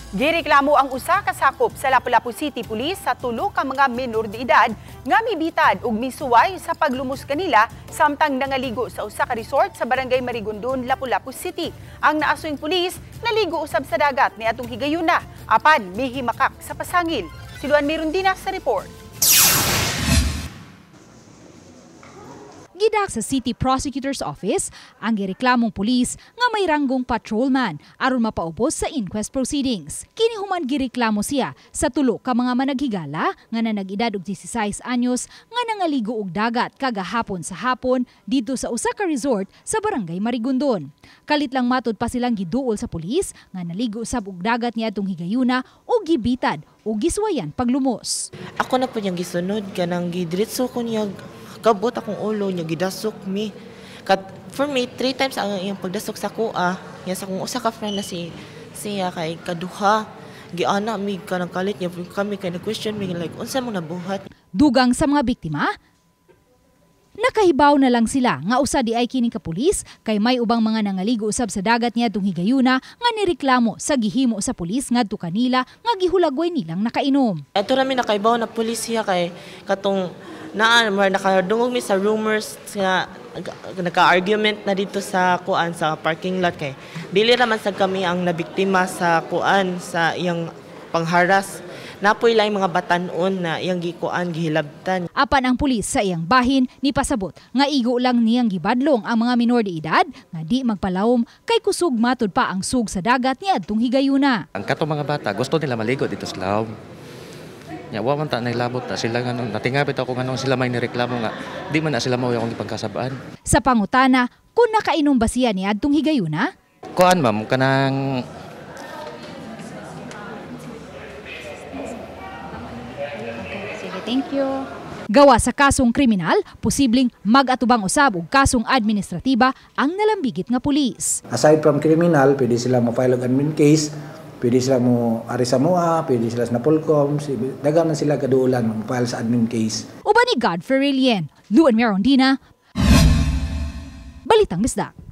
Gireklamo ang usa ka sakop sa Lapu-Lapu City Police sa tulo ka mga menor de edad nga mibitad ug misuway sa paglumos kanila samtang nangaligo sa usa ka resort sa Barangay Marigondon, Lapu-Lapu City. Ang naasuyng pulis naligo usab sa dagat niadtong higayuna apan mihimakak sa pasangil. Si Luan Mirundina sa report. Gidak sa City Prosecutor's Office ang gireklamong pulis nga may ranggong patrolman aron mapaubos sa inquest proceedings. Kini human gireklamo siya sa tulo ka mga managhigala nga nanag-edad og 16 anyos nga nangaligo og dagat kagahapon sa hapon didto sa usa ka resort sa Barangay Marigondon. Kalit lang matud pa silang giduol sa pulis nga naligo usab og dagat niadtong higayuna og gibitad o gisuwayan paglumos. Ako na po niyang gisunod kanang gidiretso ko niya kabot akong ulo niya gidasok mi. Kat for me 3 times ang iyang pagdasok sa kuha niya sa akong usa ka friend na si siya kay kaduha giana mi kanang kalit niya kami kay na question mi like unsa mo nabuhat. Dugang sa mga biktima, nakahibaw na lang sila nga usa di ay kining kapulis kay may ubang mga nangaligo usab sa dagat niadtong higayuna nga nireklamo sa gihimo sa pulis ngadto kanila nga gihulagway nilang nakainom. Ato ra mi nakaibaw na pulis siya kay katong naa nakadungog mi sa rumors nga nagka-argument na dito sa kuan sa parking lot kay dili ra man sad kami ang nabiktima sa kuan sa iyang pangharas. Napoy lang mga batanon na iyang gikuan gihilabtan. Apan ang pulis sa iyang bahin ni pasabot nga igo lang niyang gibadlong ang mga minor de edad nga di magpalawom kay kusog matud pa ang sug sa dagat niadtong higayuna. Ang katong mga bata gusto nila maligo dito sa lawom. Nya wa man ta nahilabot na sila nga natingabit ako nganong sila may nireklamo nga di man na sila mao akong gipagkasab-an. Sa pangutana kung nakainom ba siya niadtong higayuna? Kuan ma'am kanang Sige, thank you. Gawa sa kasong kriminal, posibleng mag-atubang usab og kasong administratiba ang nalambigit nga pulis. Aside from criminal, pwede sila mo-file og admin case, pwede sila mo ari sa MOA, pwede sila sa Napolcom, daghan man sila kaduolan mo-file sa admin case. Uban ni Godfrey Relien, Luan Mirondina, Balitang Bisdak.